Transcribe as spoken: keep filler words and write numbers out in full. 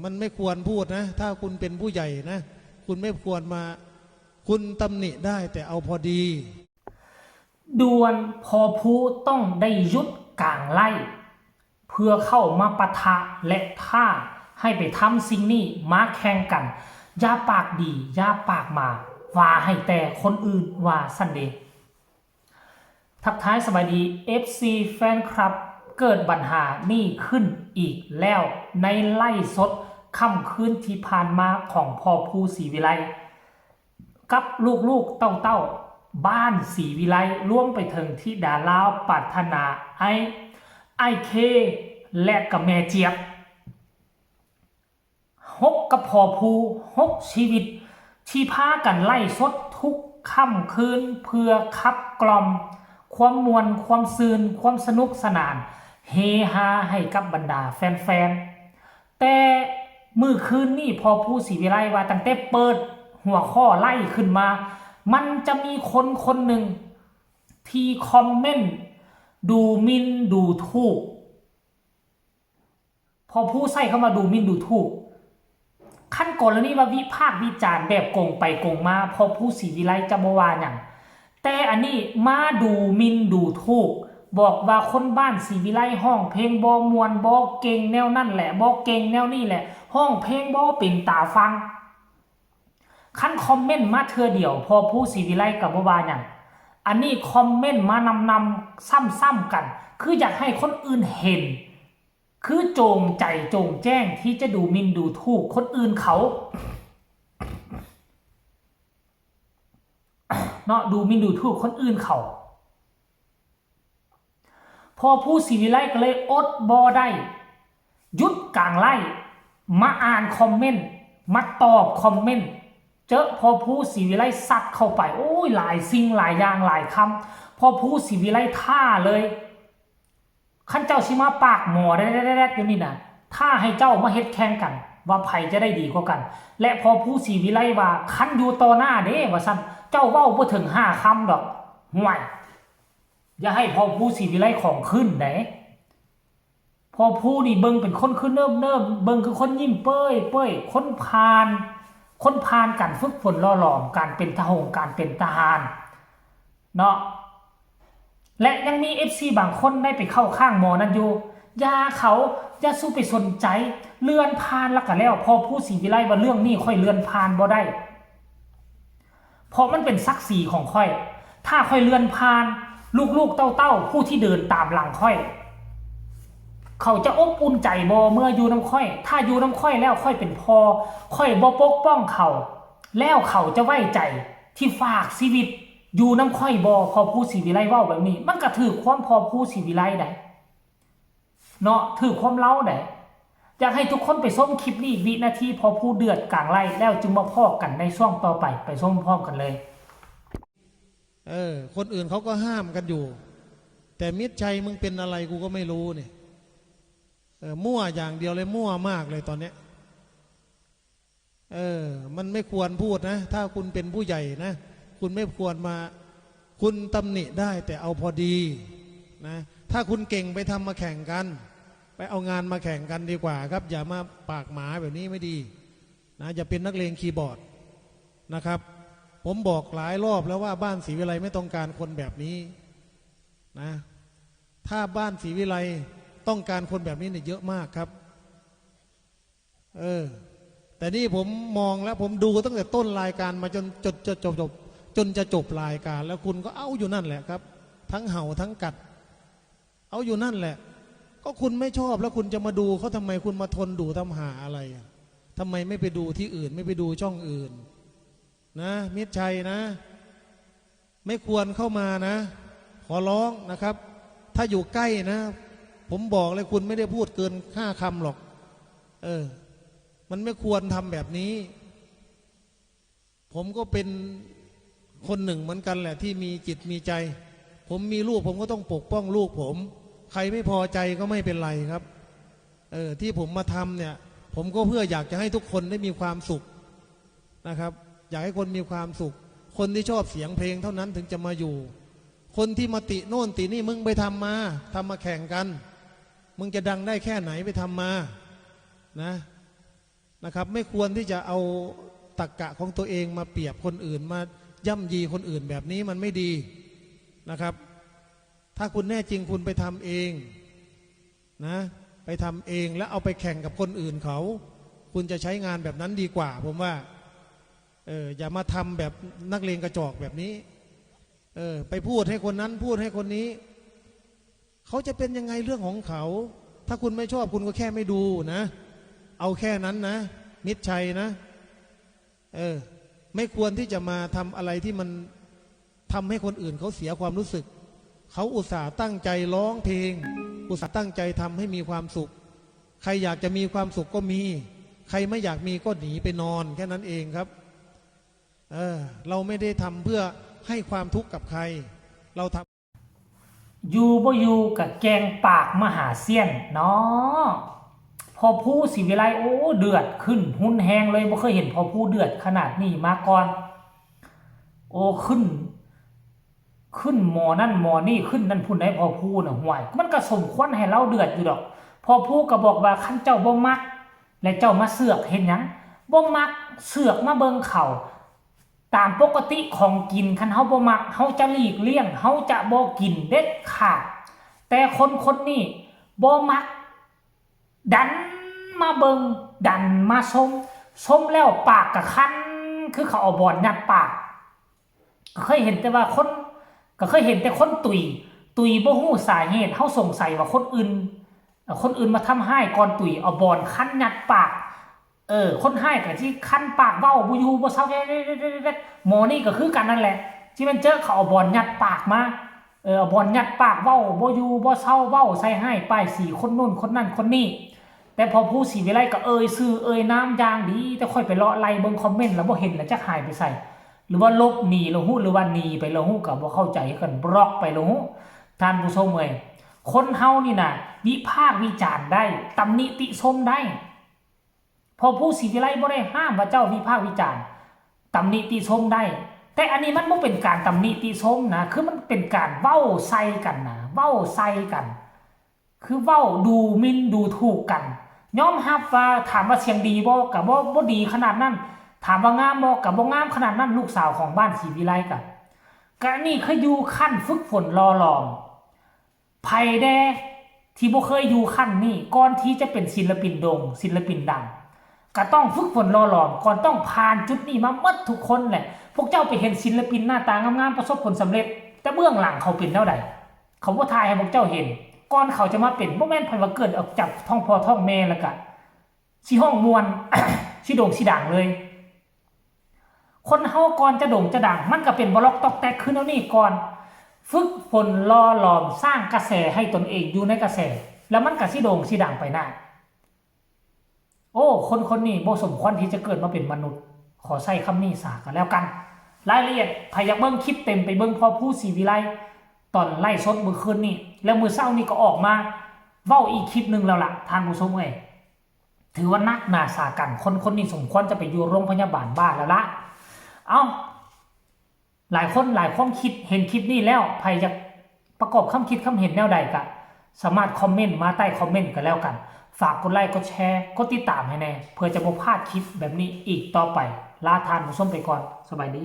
มันไม่ควรพูดนะ ถ้าคุณเป็นผู้ใหญ่นะ คุณไม่ควรมา คุณตำหนิได้แต่เอาพอดี ด่วน พอผู้ต้องได้หยุดกลางไล่ เพื่อเข้ามาปะทะและท้าให้ไปทำสิ่งนี้มาแข่งกัน อย่าปากดี อย่าปากหมา ว่าให้แต่คนอื่นว่าซั่นเด้ ทักทายสบายดี เอฟซี แฟนคลับ เกิดปัญหานี้ขึ้นอีกแล้ว ในไลฟ์สดค่ำคืนที่ผ่านมาของพ่อผู้ศรีวิไล กับลูกๆเต้าๆบ้านศรีวิไล รวมไปถึงธิดาลาวปรารถนา ไอ้ ไอ้เค และกับแม่เจี๊ยบ หกกับพ่อผู้ หกชีวิต ที่พากันไลฟ์สดทุกค่ำคืนเพื่อขับกล่อม ความม่วน ความซื่น ความสนุกสนาน เฮฮาให้กับบรรดาแฟนๆ แต่มื้อคืนนี้พ่อผู้ศรีวิไลว่าตั้งแต่เปิดหัวข้อไลฟ์ขึ้นมา มันจะมีคนคนหนึ่งที่คอมเมนต์ดูหมิ่นดูถูก พ่อผู้ใส่เข้ามาดูหมิ่นดูถูก คันกรณีว่าวิพากษ์วิจารณ์แบบโกงไปโกงมา พ่อผู้ศรีวิไลจะบ่ว่าหยัง แต่อันนี้มาดูหมิ่นดูถูก บอกว่าคนบ้านศรีวิไลฮ้องเพลงบ่ม่วน บ่เก่งแนวนั่นแหละ บ่เก่งแนวนี้แหละ ฮ้องเพลงบ่เป็นตาฟัง คันคอมเมนต์มาเทื่อเดียว พ่อผู้ศรีวิไลก็บ่ว่าหยัง อันนี้คอมเมนต์มานำๆ ซ้ำๆกัน คืออยากให้คนอื่นเห็น คือจงใจจงแจ้งที่จะดูหมิ่นดูถูกคนอื่นเขา เนาะ ดูหมิ่นดูถูกคนอื่นเขา พ่อผู้ศรีวิไลก็เลยอดบ่ได้ หยุดกลางไลฟ์ มาอ่านคอมเมนต์ มาตอบคอมเมนต์ เจอพ่อผู้ศรีวิไลซัดเข้าไป โอ้ย หลายสิ่งหลายอย่างหลายคำ พ่อผู้ศรีวิไลท้าเลย คันเจ้าสิมาปากหมอแดดๆๆอยู่นี่นะ ท้าให้เจ้ามาเฮ็ดแข่งกัน ว่าไผจะได้ดีกว่ากัน และพ่อผู้ศรีวิไลว่า คันอยู่ต่อหน้าเด้ ว่าซั่น เจ้าเว้าบ่ถึงห้าคำดอก ห่วย อย่าให้พ่อผู้ศรีวิไลของขึ้นเด้ พ่อผู้นี่เบิ่งเป็นคนคือเนิบๆ เบิ่งคือคนยิ้มเป้ยๆ คนผ่าน คนผ่านการฝึกฝนหล่อหลอม การเป็นทหง การเป็นทหาร เนาะ และยังมี เอฟซี บางคนได้ไปเข้าข้างหมอนั่นอยู่ อย่าเขา อย่าสู้ไปสนใจ เลื่อนผ่านแล้วก็แล้ว พ่อผู้ศรีวิไลว่าเรื่องนี้ข้อยเลื่อนผ่านบ่ได้ เพราะมันเป็นศักดิ์ศรีของข้อย ถ้าข้อยเลื่อนผ่าน ลูกๆเต้าๆ ผู้ที่เดินตามหลังข้อย เขาจะอบอุ่นใจบ่เมื่ออยู่นำข้อย ถ้าอยู่นำข้อยแล้วข้อยเป็นพ่อ ข้อยบ่ปกป้องเขา แล้วเขาจะไว้ใจที่ฝากชีวิตอยู่นำข้อยบ่ พ่อผู้ศรีวิไลเว้าแบบนี้ มันก็ถือความพ่อผู้ศรีวิไลได้ เนาะ ถือความเล่าได้ อยากให้ทุกคนไปชมคลิปนี้อีกวินาที พ่อผู้เดือดกลางไลฟ์ แล้วจึงมาพ้อกันในช่วงต่อไป ไปชมพร้อมกันเลย เออ คนอื่นเขาก็ห้ามกันอยู่ แต่มิตรชัยมึงเป็นอะไรกูก็ไม่รู้เนี่ย เออ มั่วอย่างเดียวเลย มั่วมากเลยตอนเนี้ย เออ มันไม่ควรพูดนะ ถ้าคุณเป็นผู้ใหญ่นะ คุณไม่ควรมา คุณตำหนิได้แต่เอาพอดีนะ ถ้าคุณเก่งไปทำมาแข่งกัน ไปเอางานมาแข่งกันดีกว่าครับ อย่ามาปากหมาแบบนี้ไม่ดีนะ อย่าเป็นนักเลงคีย์บอร์ดนะครับ ผมบอกหลายรอบแล้วว่าบ้านศรีวิไลไม่ต้องการคนแบบนี้นะ ถ้าบ้านศรีวิไลต้องการคนแบบนี้เนี่ยเยอะมากครับ เออ แต่นี่ผมมองแล้ว ผมดูตั้งแต่ต้นรายการมาจนจนจนจบจบจนจะจบรายการ แล้วคุณก็เอาอยู่นั่นแหละครับ ทั้งเห่าทั้งกัด เอาอยู่นั่นแหละ ก็คุณไม่ชอบแล้วคุณจะมาดูเขาทำไม คุณมาทนดูทำหาอะไรอะ ทำไมไม่ไปดูที่อื่น ไม่ไปดูช่องอื่น นะ มิตรชัยนะ ไม่ควรเข้ามานะ ขอร้องนะครับ ถ้าอยู่ใกล้นะ ผมบอกเลย คุณไม่ได้พูดเกินห้าคำหรอก เออ มันไม่ควรทำแบบนี้ ผมก็เป็นคนหนึ่งเหมือนกันแหละ ที่มีจิตมีใจ ผมมีลูก ผมก็ต้องปกป้องลูกผม ใครไม่พอใจก็ไม่เป็นไรครับ เออ ที่ผมมาทำเนี่ย ผมก็เพื่ออยากจะให้ทุกคนได้มีความสุขนะครับ อยากให้คนมีความสุข คนที่ชอบเสียงเพลงเท่านั้นถึงจะมาอยู่ คนที่มาติโน่นตินี่ มึงไปทำมา ทำมาแข่งกัน มึงจะดังได้แค่ไหน ไปทำมานะ นะครับ ไม่ควรที่จะเอาตรรกะของตัวเองมาเปรียบคนอื่น มาย่ำยีคนอื่นแบบนี้มันไม่ดีนะครับ ถ้าคุณแน่จริงคุณไปทำเองนะ ไปทำเองแล้วเอาไปแข่งกับคนอื่นเขา คุณจะใช้งานแบบนั้นดีกว่า ผมว่า เออ อย่ามาทำแบบนักเลงกระจอกแบบนี้ เออ ไปพูดให้คนนั้นพูดให้คนนี้ เขาจะเป็นยังไงเรื่องของเขา ถ้าคุณไม่ชอบคุณก็แค่ไม่ดูนะ เอาแค่นั้นนะ มิตรชัยนะ เออ ไม่ควรที่จะมาทำอะไรที่มันทำให้คนอื่นเขาเสียความรู้สึก เขาอุตส่าห์ตั้งใจร้องเพลง อุตส่าห์ตั้งใจทำให้มีความสุข ใครอยากจะมีความสุขก็มี ใครไม่อยากมีก็หนีไปนอนแค่นั้นเองครับ เออ เราไม่ได้ทำเพื่อให้ความทุกข์กับใคร เราทำ อยู่บ่อยู่กะแกงปากมหาเสี้ยนเนาะ พ่อภูศรีวิไล โอ้ เดือดขึ้นหุนแฮงเลย บ่เคยเห็นพ่อภูเดือดขนาดนี้มาก่อน โอ้ ขึ้น ขึ้นหมอนั่นหมอนี่ ขึ้นนั่นพู้นได้ พ่อภูน่ะ ห่วย มันก็สมควรให้ลาวเดือดอยู่ดอก พ่อภูก็บอกว่า คันเจ้าบ่มัก และเจ้ามาเสือกเฮ็ดหยัง บ่มัก เสือกมาเบิ่งข้าว ตามปกติของกิน คันเฮาบ่มัก เฮาจะหลีกเลี่ยง เฮาจะบ่กินเด็ดขาด แต่คนคนนี้บ่มัก ดันมาเบิ่ง ดันมาชม ชมแล้วปากกะคัน คือเขาเอาบอนยัดปาก ก็เคยเห็นแต่ว่าคน ก็เคยเห็นแต่คนตุย ตุยบ่ฮู้สาเหตุ เฮาสงสัยว่าคนอื่น เอ่อ คนอื่นมาทำฮ้ายก่อนตุย เอาบอนคันยัดปาก เออ คนฮ้ายก็สิคันปากเว้าบ่อยู่บ่เซา หมอนี่ก็คือกันนั่นแหละ สิแม่นเจอเขาเอาบอนยัดปากมา เออ เอาบอนยัดปากเว้าบ่อยู่บ่เซา เว้าใส่ฮ้ายป้ายสีคนนู่นคนนั่นคนนี่ แต่พ่อภูศรีวิไลก็เอ่ยชื่อเอ่ยนามอย่างดี แต่ข้อยไปเลาะไล่เบิ่งคอมเมนต์แล้วบ่เห็นแล้วจักหายไปไส หรือว่าลบหนีแล้วฮู้ หรือว่าหนีไปแล้วฮู้ ก็บ่เข้าใจคือกัน บล็อกไปแล้วฮู้ ท่านผู้ชมเอ้ย คนเฮานี่น่ะ วิพากษ์วิจารณ์ได้ ตำหนิติชมได้ พ่อภูศรีวิไลบ่ได้ห้ามว่าเจ้าวิพากษ์วิจารณ์ ตำหนิติชมได้ แต่อันนี้มันบ่เป็นการตำหนิติชมนะ คือมันเป็นการเว้าใส่กันนะ เว้าใส่กัน คือเว้าดูหมิ่นดูถูกกัน ยอมรับว่าถามว่าเสียงดีบ่ ก็บ่ บ่ดีขนาดนั้น ถามว่างามบ่ ก็บ่งามขนาดนั้น ลูกสาวของบ้านศรีวิไลก็ ก็อันนี้คืออยู่ขั้นฝึกฝนหล่อหลอม ไผแด่ที่บ่เคยอยู่ขั้นนี้ ก่อนที่จะเป็นศิลปินโด่ง ศิลปินดัง ก็ต้องฝึกฝนหล่อหลอมก่อน ต้องผ่านจุดนี้มาหมดทุกคนแหละ พวกเจ้าไปเห็นศิลปินหน้าตางามๆ ประสบผลสำเร็จ แต่เบื้องหลังเขาเป็นแนวใด เขาบ่ถ่ายให้พวกเจ้าเห็น ก่อนเขาจะมาเป็น บ่แม่นไผว่าเกิดออกจากท้องพ่อท้องแม่แล้วก็สิฮ้องม่วน สิโด่งสิดังเลย คนเฮาก่อนจะโด่งจะดัง มันก็เป็นบล็อกตอกแตกคือแนวนี้ก่อน ฝึกฝนหล่อหลอมสร้างกระแสให้ตนเองอยู่ในกระแส แล้วมันก็สิโด่งสิดังไปหน้า โอ้ คนคนนี้บ่สมควรที่จะเกิดมาเป็นมนุษย์ ขอใช้คำนี้ซะก็แล้วกัน รายละเอียดไผอยากเบิ่งคลิปเต็มไปเบิ่งพ่อภูศรีวิไล ตอนไลฟ์สดมื้อคืนนี้ แล้วมื้อเช้านี้ก็ออกมาเว้าอีกคลิปหนึ่งแล้วล่ะ ท่านผู้ชมเอ้ย ถือว่านักหนาสากัน คนคนนี้สมควรจะไปอยู่โรงพยาบาลบ้าแล้วละ เอ้า หลายคนหลายความคิดเห็นคลิปนี้แล้ว ไผอยากประกอบคำคิดคำเห็นแนวใดก็สามารถคอมเมนต์มาใต้คอมเมนต์ก็แล้วกัน ฝากกดไลค์กดแชร์กดติดตามให้แน่ เพื่อจะบ่พลาดคลิปแบบนี้อีกต่อไป ลาท่านผู้ชมไปก่อน สบายดี